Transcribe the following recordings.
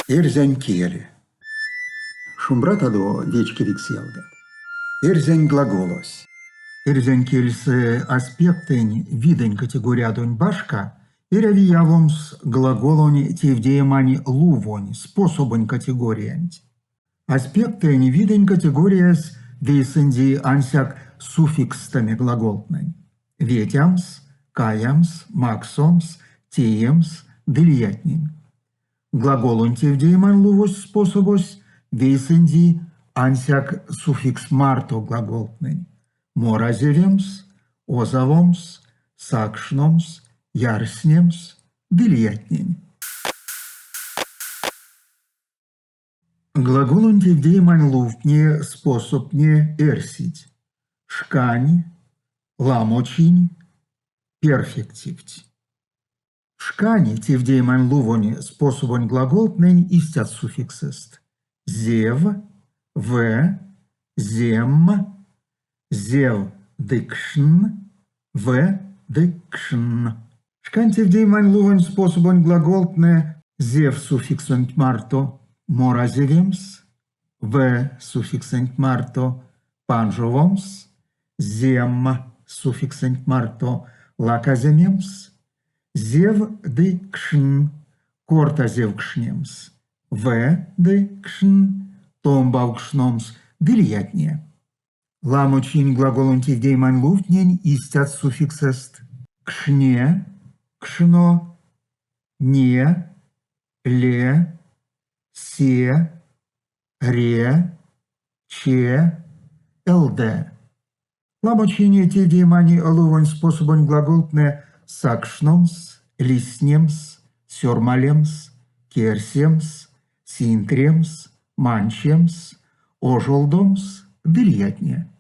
Эрзянь кель. Шумбратадо, вечкевикс ялгат! Эрзянь глаголось. Эрзянь кельсэ аспектэнь видэнь категориядонть башка, эряви явомс глаголонь тевдеемань лувонь, способонь категориянть. Аспектэнь видэнь категориясь вейсэнди ансяк суффикстэме глаголтнэнь: ветямс, каямс, максомс, теемс ды лиятнень. Глаголонь тевдеемань лувось-способось вейсэнди ансяк суффикс марто глаголтнэнь: моразевемс, озавомс, сакшномс, ярснемс ды лиятнень. Глаголонь тевдеемань лувтне, способтне эрсить: шкань, ламочинь, перфективть. Шкань тевдеемань лувонь способонь глаголтнэнь истят суффиксэст: зев, вэ, зем, зев ды кшн, вэ ды кшн. Шкань тевдеемань лувонь способонь глаголтнэ зев суффиксэнть марто моразевемс, вэ суффиксэнть марто панжовомс, зем суффиксэнть марто лаказемемс, зев ды кшн кортазевкшнемс, вэ ды кшн томбавкшномс ды лиятне. Ламочинь глаголонь тевдеемань лувтнень истят суффиксэст: кшне, кшно, не, ле, се, ре, че, лд. Ламочинь тевдеемань лувонь способонь глаголтнэ сакшномс, лиснемс, сёрмалемс, керсемс, синтремс, манчемс, ожолдомс ды лиятне.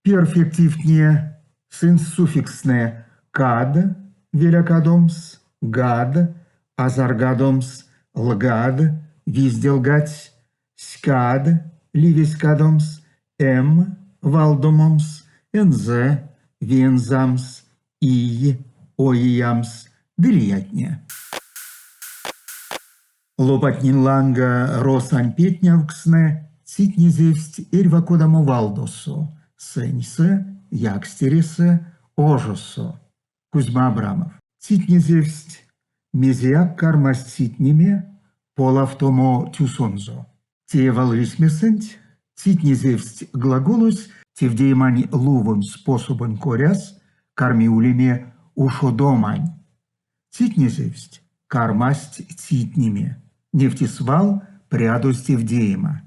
Перфективтне, сынст суффикстнэ кад, велякадомс, гад, азаргадомс, лгад, визделгадсь, ськад, ливезькадомс, эм, валдомомс, нз, вензамс, ий, оиямс ды лиятне. Лопатнень ланга росань петнявкстнэ цитнезевсть эрьва кодамо валдосо, сэньсэ, якстересэ, ожосо. Кузьма Абрамов. Цитнезевсть, мезеяк кармасть цитнеме, полавтомо тюсонзо. Те валрисьмесэнть цитнезевсть глаголось тевдеемань лувонь способонь коряс карми улеме ушодомань. Цитнезевсть, кармасть цитнеме, невти свал прядозь тевдеема.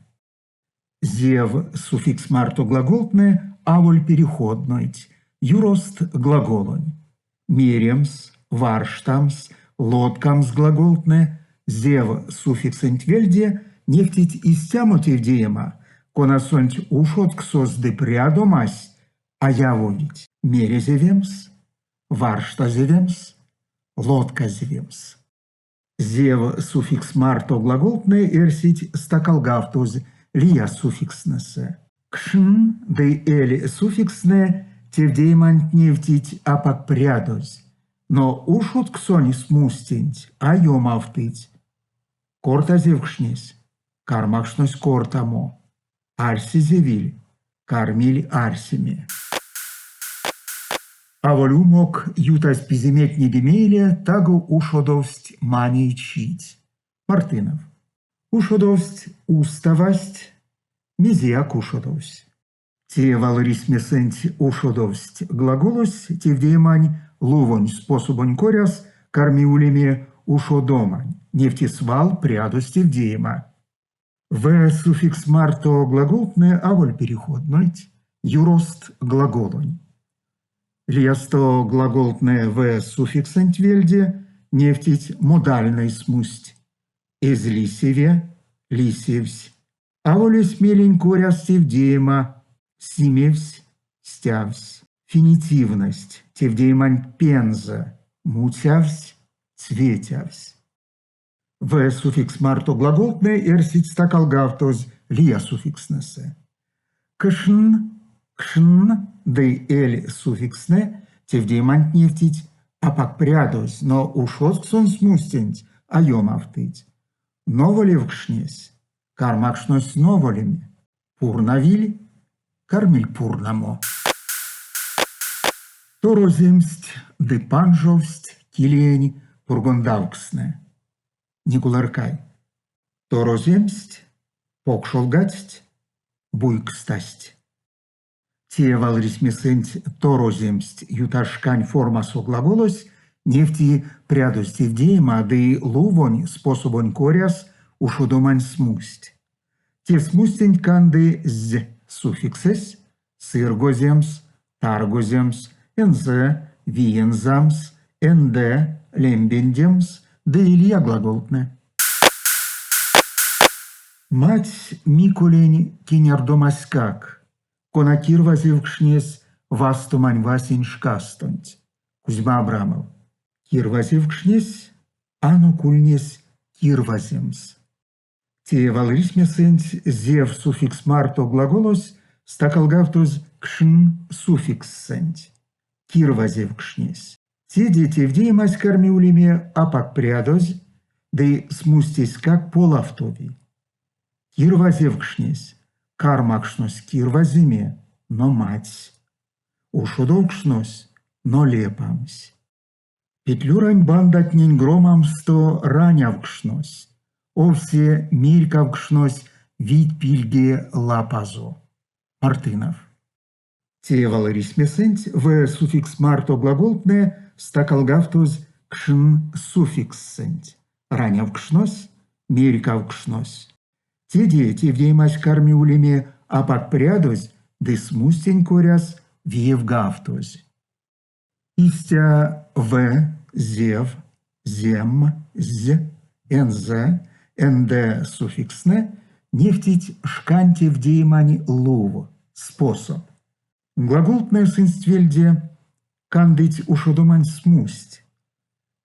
Зев суффикс марто глаголтнэ аволь переходнойть, юрост глаголонь. Меремс, варштамс, лоткамс глаголтнэ зев суффиксэнть вельде невтить истямо тевдеема, конасонть ушодксось ды прядомась а явовить. Мерезевемс, варштазевемс, лотказевемс. Зев суффикс марто глаголтнэ эрсить стакалгавтозь лия суффикстнэсэ. Кшн ды эль суффикстнэ тевдееманть невтить апак прядозь, но ушодксонь смустенть а ёмавтыть. Кортазевкшнесь, кармакшнось кортамо, арсезевиль, кармиль арсеме. Аволь умок ютазь пиземетнеде мейле таго ушодовсть маней чить. Мартынов. Ушодовсть уставасть, мезеяк ушодовсь. Те валрисьмесэнть ушодовсть глаголось тевдеемань лувонь способонь коряс карми улеме ушодомань, невти свал прядозь тевдеема. В суффикс марто глаголтнэ аволь переходнойть, юрост глаголонь. Лиясто глаголтнэ в суффиксэнть вельде невтить модальной смусть: эзь лисеве, лисевсь, аволь эсь мелень коряс тевдеема, симевсь, стявсь. Финитивность, тевдеемань пензэ, муцявсь, цветявсь. В суффикс марто глаголтнэ эрсить стакалгавтозь лия суффикстнэсэ. Кшн, кшн ды эль суффикстнэ тевдееманть невтить апак прядозь, но ушодксонь смустенть а ёмавтыть. Новолевкшнесь, кармакшнось новолеме. Пурнавиль, кармиль пурнамо. Тороземсть ды панжовсть килеень пургондавкстнэ. Никуларкай. Тороземсть, покшолгадсть, буйкстасть. Те валрисьмесэнть тороземсть ютазь формасо глаголось невти прядозь тевдеема ды лувонь способонь коряс ушодомань смусть. Те смустенть канды «з» суффиксэсь, сыргоземс, таргоземс, нз, виензамс, нд, лембендемс ды лия глаголтнэ. Мадсь Миколень кенярдомаськак, кона кирвазевкшнесь вастомань васень шкастонть. Кузьма Абрамов. Кирвазевкшнесь, анок ульнесь кирваземс. Те валрисьмесэнть зев суффикс марто глаголось стакалгавтозь кшн суффикссэнть. Кирвазевкшнесь. Теде тевдеемась карми улеме апак прядозь ды смустеськак полавтови. Кирвазевкшнесь, кармакшнось кирваземе, но мадсь. Ушодовкшнось, но лепамсь. Петлюрань бандатнень громамсто ранявкшнось, овсе мерькавкшнось вить пильге лапазо. Мартынов. Те валрисьмесэнть в суффикс марто глаголтнэ стакалгавтозь кшн суффикссэнть, ранявкшнось, мерькавкшнось. Теде тевдеемась карми улеме апак прядозь ды смустень коряс виевгавтозь. Истя в, зев, зем, зь, нз, нд суффикстнэ невтить шкань тевдеемань лув, способ. Глаголтнэ сынст вельде кандыть ушодомань смусть.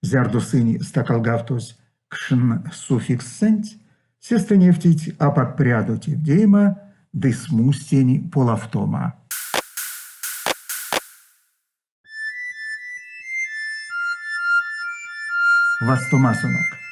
Зярдо сынь стакалгавтозь кшн суффикссэнть, сестэ невтить апак прядо тевдеема ды смустень полавтома. Вастомасонок.